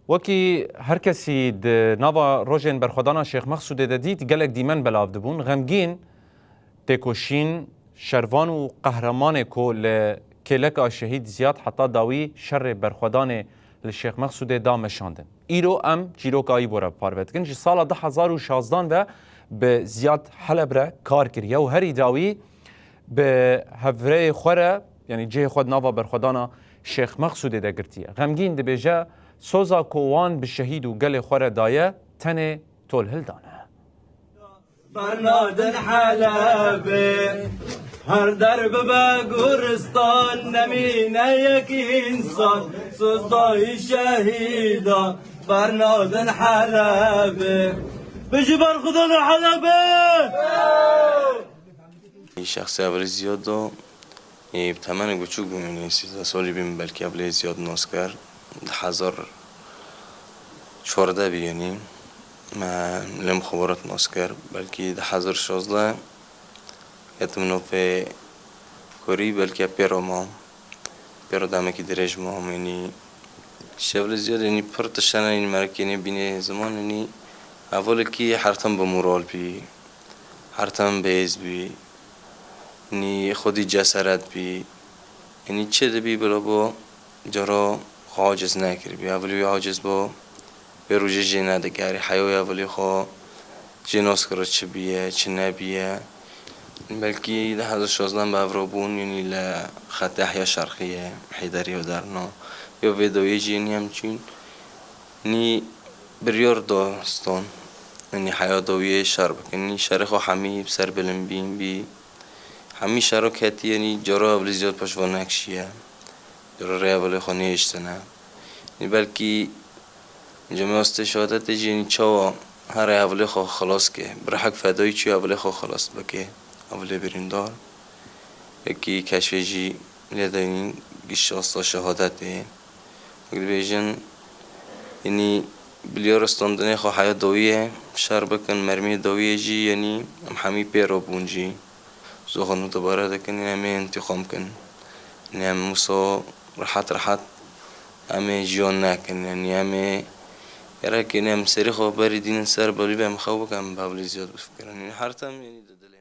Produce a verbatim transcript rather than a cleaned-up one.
Wekî her kesî di nava rojên berxwedana Şêx Mexsûdê de dît, gelek dîmen belav dibûn. Xemgîn, têkoşîn, şervan û qehremanê ku li kêleka şehîd Ziyad heta dawî şerê berxwedanê li Şêx Mexsûdê da meşandin. Îro em çîroka wî bo re bi parve dikin. Ji sala du hezar û şazdan ve bi Ziyad Heleb re kar kiriye û herî dawî bi hevreyê xwe re, yanî cihê xwe di nava berxwedana Şêx Mexsûdê de girtiye. Xemgîn dibêje, soza ku wan bi şehîd û gelê xwe re daye, tenê tolhildan e. Bernadin Helebê, her der bibe guristan, nemîne yek însan, sozdayî şehîdan, bernadin Helebê. Bijî berxwedana Helebê! Şexsê Hevalê Ziyad da, ê, bi temenek biçûk bûm, yanî sîzdeh salî bîm, belkî Hevalê Ziyad nas kir. Di hezar çardeh bî, yanî me lêm xebarat nas kir. Belkî di hezar şazdeh ketim nofê kurî, belkî pêra ma, pêra demekî dirêj ma, yanî Şevlê Ziyad, yanî pir tişt hene, yanî merekê nê bînê ziman, yanî hevalekî her tim bi moral bî. Her tim bêz bî. Nî xwedî ceseret bî. Nî çi dibî bila bo cara xwe aciz nekiribî. Hevalê wî aciz bo. Vê rojê jê nedigerî. Heya wê hevalê xwe jê nas kira çi bîye, çi nebîye. Belkî di hezar şazdeh bi hev re bûn, yanî li xetê Ehya Şerqiyê, Heyderiya derna. Ya vê dawiyê jî yanî em çûn. Nî biryar da stan, nî heya dawiyê şer bikin. Nî şerê xwe hemî bi ser bilimbîn bî. Hemî şero ketiye, nî cara Hevalê Ziyad paş ve nekişiye. Cara rê hevalê xwe nehiştine. Nî belkî cemê astê şehadetê jî, nî çawa here hevalê xwe xilas ke. Bi rehek fedayî çû hevalê xwe xilas bike. Hevalê birîndar. Wekî keşfê jî lê de, yanî gişt asta şehadetê. Wek dibêjin, yanî bilyara standinê xwe heya dawiyê şer bikin, mermiyê dawiyê jî, yanî em hemî pê re bûn jî. Zoxan û dubare dikin, yanî em ê întîqam kin. Yanî em wisa rehet rehet em ê jiyan nekin. Yanî em ê gerek, yanî em serê xwe berî dînin ser balî ve em xew bikin, em bi Hevalê Ziyad bifikirin. Yanî her tim, yanî di dilê